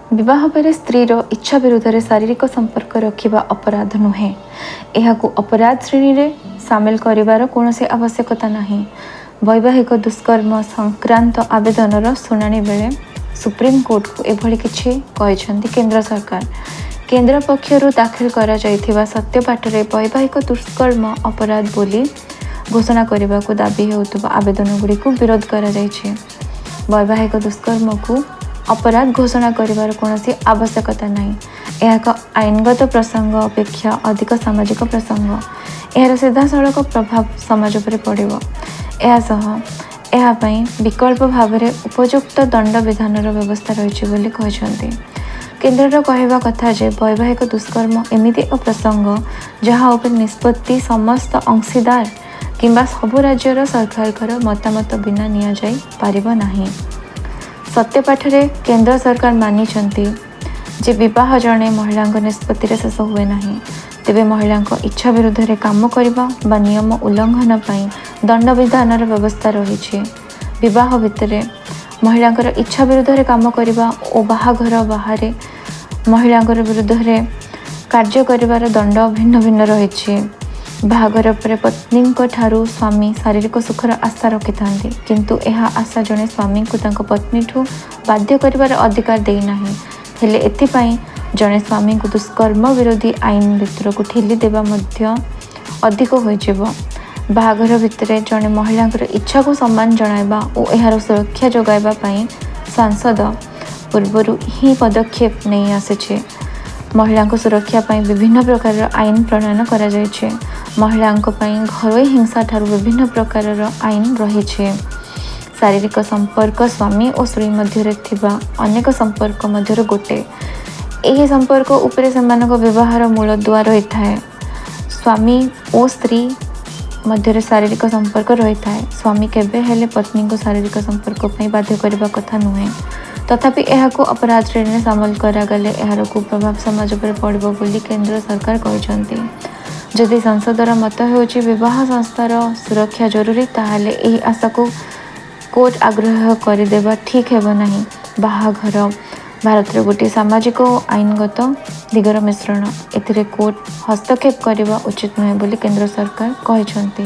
ବିବାହ ପରେ ସ୍ତ୍ରୀର ଇଚ୍ଛା ବିରୁଦ୍ଧରେ ଶାରୀରିକ ସମ୍ପର୍କ ରଖିବା ଅପରାଧ ନୁହେଁ। ଏହାକୁ ଅପରାଧ ଶ୍ରେଣୀରେ ସାମିଲ କରିବାର କୌଣସି ଆବଶ୍ୟକତା ନାହିଁ। ବୈବାହିକ ଦୁଷ୍କର୍ମ ସଂକ୍ରାନ୍ତ ଆବେଦନର ଶୁଣାଣି ବେଳେ ସୁପ୍ରିମକୋର୍ଟଙ୍କୁ ଏଭଳି କିଛି କହିଛନ୍ତି କେନ୍ଦ୍ର ସରକାର। କେନ୍ଦ୍ର ପକ୍ଷରୁ ଦାଖଲ କରାଯାଇଥିବା ସତ୍ୟପାଠରେ ବୈବାହିକ ଦୁଷ୍କର୍ମ ଅପରାଧ ବୋଲି ଘୋଷଣା କରିବାକୁ ଦାବି ହେଉଥିବା ଆବେଦନଗୁଡ଼ିକୁ ବିରୋଧ କରାଯାଇଛି। ବୈବାହିକ ଦୁଷ୍କର୍ମକୁ ଅପରାଧ ଘୋଷଣା କରିବାର କୌଣସି ଆବଶ୍ୟକତା ନାହିଁ। ଏହା ଏକ ଆଇନଗତ ପ୍ରସଙ୍ଗ ଅପେକ୍ଷା ଅଧିକ ସାମାଜିକ ପ୍ରସଙ୍ଗ। ଏହାର ସିଧାସଳଖ ପ୍ରଭାବ ସମାଜ ଉପରେ ପଡ଼ିବ। ଏହା ସହ ଏହା ପାଇଁ ବିକଳ୍ପ ଭାବରେ ଉପଯୁକ୍ତ ଦଣ୍ଡବିଧାନର ବ୍ୟବସ୍ଥା ରହିଛି ବୋଲି କହିଛନ୍ତି। କେନ୍ଦ୍ରର କହିବା କଥା ଯେ ବୈବାହିକ ଦୁଷ୍କର୍ମ ଏମିତି ଏକ ପ୍ରସଙ୍ଗ, ଯାହା ଉପରେ ନିଷ୍ପତ୍ତି ସମସ୍ତ ଅଂଶୀଦାର କିମ୍ବା ସବୁ ରାଜ୍ୟର ସରକାରଙ୍କର ମତାମତ ବିନା ନିଆଯାଇ ପାରିବ ନାହିଁ। ସତ୍ୟପାଠରେ କେନ୍ଦ୍ର ସରକାର ମାନିଛନ୍ତି ଯେ ବିବାହ ଜଣେ ମହିଳାଙ୍କ ନିଷ୍ପତ୍ତିରେ ଶେଷ ହୁଏ ନାହିଁ। ତେବେ ମହିଳାଙ୍କ ଇଚ୍ଛା ବିରୁଦ୍ଧରେ କାମ କରିବା ବା ନିୟମ ଉଲ୍ଲଂଘନ ପାଇଁ ଦଣ୍ଡବିଧାନର ବ୍ୟବସ୍ଥା ରହିଛି। ବିବାହ ଭିତରେ ମହିଳାଙ୍କର ଇଚ୍ଛା ବିରୁଦ୍ଧରେ କାମ କରିବା ଓ ବାହାଘର ବାହାରେ ମହିଳାଙ୍କର ବିରୁଦ୍ଧରେ କାର୍ଯ୍ୟ କରିବାର ଦଣ୍ଡ ଭିନ୍ନ ଭିନ୍ନ ରହିଛି। ବାହାଘର ପରେ ପତ୍ନୀଙ୍କ ଠାରୁ ସ୍ୱାମୀ ଶାରୀରିକ ସୁଖର ଆଶା ରଖିଥାନ୍ତି। କିନ୍ତୁ ଏହା ଆଶା ଜଣେ ସ୍ୱାମୀଙ୍କୁ ତାଙ୍କ ପତ୍ନୀଠୁ ବାଧ୍ୟ କରିବାର ଅଧିକାର ଦେଇନାହିଁ। ହେଲେ ଏଥିପାଇଁ ଜଣେ ସ୍ୱାମୀଙ୍କୁ ଦୁଷ୍କର୍ମ ବିରୋଧୀ ଆଇନ ଭିତରକୁ ଠେଲି ଦେବା ମଧ୍ୟ ଅଧିକ ହୋଇଯିବ। ବାହାଘର ଭିତରେ ଜଣେ ମହିଳାଙ୍କର ଇଚ୍ଛାକୁ ସମ୍ମାନ ଜଣାଇବା ଓ ଏହାର ସୁରକ୍ଷା ଯୋଗାଇବା ପାଇଁ ସଂସଦ ପୂର୍ବରୁ ହିଁ ପଦକ୍ଷେପ ନେଇ ଆସିଛି। ମହିଳାଙ୍କ ସୁରକ୍ଷା ପାଇଁ ବିଭିନ୍ନ ପ୍ରକାରର ଆଇନ ପ୍ରଣୟନ କରାଯାଇଛି। ମହିଳାଙ୍କ ପାଇଁ ଘରୋଇ ହିଂସା ଠାରୁ ବିଭିନ୍ନ ପ୍ରକାରର ଆଇନ ରହିଛି। ଶାରୀରିକ ସମ୍ପର୍କ ସ୍ୱାମୀ ଓ ସ୍ତ୍ରୀ ମଧ୍ୟରେ ଥିବା ଅନେକ ସମ୍ପର୍କ ମଧ୍ୟରୁ ଗୋଟେ। ଏହି ସମ୍ପର୍କ ଉପରେ ସେମାନଙ୍କ ବିବାହର ମୂଳଦୁଆ ରହିଥାଏ। ସ୍ୱାମୀ ଓ ସ୍ତ୍ରୀ ମଧ୍ୟରେ ଶାରୀରିକ ସମ୍ପର୍କ ରହିଥାଏ। ସ୍ୱାମୀ କେବେ ହେଲେ ପତ୍ନୀଙ୍କୁ ଶାରୀରିକ ସମ୍ପର୍କ ପାଇଁ ବାଧ୍ୟ କରିବା କଥା ନୁହେଁ। ତଥାପି ଏହାକୁ ଅପରାଧ ଶ୍ରେଣୀରେ ସାମିଲ କରାଗଲେ ଏହାର କୁପ୍ରଭାବ ସମାଜ ଉପରେ ପଡ଼ିବ ବୋଲି କେନ୍ଦ୍ର ସରକାର କହିଛନ୍ତି। ଯଦି ସଂସଦର ମତ ହେଉଛି ବିବାହ ସଂସ୍ଥାର ସୁରକ୍ଷା ଜରୁରୀ, ତାହେଲେ ଏହି ଆଶାକୁ କୋର୍ଟ ଅଗ୍ରାହ୍ୟ କରିଦେବା ଠିକ୍ ହେବ ନାହିଁ। ବାହାଘର ଭାରତରେ ଗୋଟିଏ ସାମାଜିକ ଓ ଆଇନଗତ ଦିଗର ମିଶ୍ରଣ। ଏଥିରେ କୋର୍ଟ ହସ୍ତକ୍ଷେପ କରିବା ଉଚିତ ନୁହେଁ ବୋଲି କେନ୍ଦ୍ର ସରକାର କହିଛନ୍ତି।